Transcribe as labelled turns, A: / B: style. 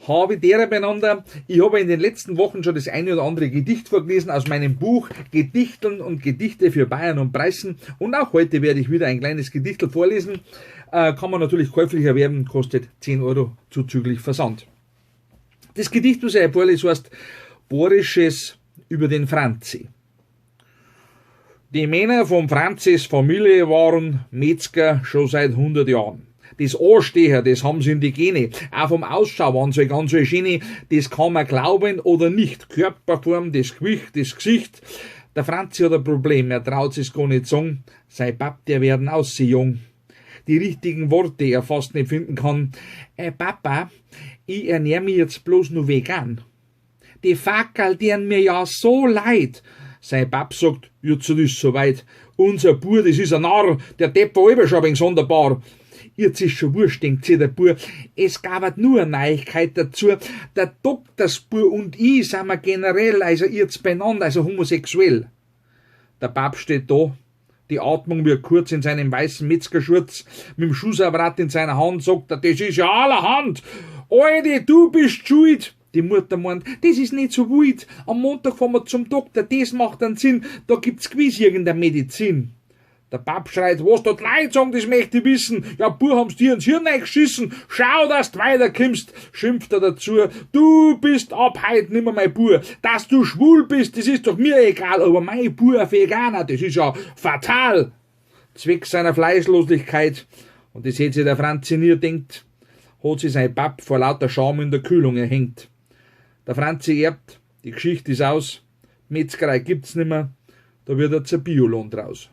A: Habe derer beieinander. Ich habe in den letzten Wochen schon das eine oder andere Gedicht vorgelesen aus meinem Buch Gedichteln und Gedichte für Bayern und Preußen. Und auch heute werde ich wieder ein kleines Gedichtel vorlesen. Kann man natürlich käuflich erwerben, kostet 10 Euro zuzüglich Versand. Das Gedicht, was ich vorlese, heißt Borisches über den Franzi. Die Männer vom Franzis Familie waren Metzger schon seit 100 Jahren. Das Ansteher, das haben sie in die Gene. Auch vom Ausschau waren sie ganz so schöne. Das kann man glauben oder nicht. Körperform, das Gewicht, das Gesicht. Der Franzi hat ein Problem, er traut sich's gar nicht sagen. Sein Pap, der werden aus sie jung. Die richtigen Worte er fast nicht finden kann. Papa, ich ernähr mich jetzt bloß nur vegan. Die Fackerl, die mir ja so leid. Sein Pap sagt, jetzt ist soweit. Unser Bub, das ist ein Narr, der Depp war immer schon ein wenig sonderbar. Jetzt ist schon wurscht, denkt sich der Bub. Es gab nur eine Neuigkeit dazu. Der Doktorsbub und ich sind wir generell, also jetzt beieinander, also homosexuell. Der Pap steht da, die Atmung wird kurz in seinem weißen Metzgerschurz, mit dem Schussapparat in seiner Hand, sagt er, das ist ja allerhand. Alte, du bist schuld. Die Mutter meint, das ist nicht so wild. Am Montag fahren wir zum Doktor, das macht einen Sinn. Da gibt's gewiss irgendeine Medizin. Der Pap schreit, was dort Leute sagen, das möchte ich wissen. Ja, Bub, haben's dir ins Hirn eingeschissen. Schau, dass du weiterkommst, schimpft er dazu. Du bist ab heut nimmer mein Bub. Dass du schwul bist, das ist doch mir egal. Aber mein Bub ein Veganer, das ist ja fatal. Zwecks seiner Fleischlosigkeit, und das hätte sich der Franzi nie denkt, hat sich sein Pap vor lauter Scham in der Kühlung erhängt. Der Franzi erbt, die Geschichte ist aus, Metzgerei gibt's nimmer, da wird jetzt ein Biolohn draus.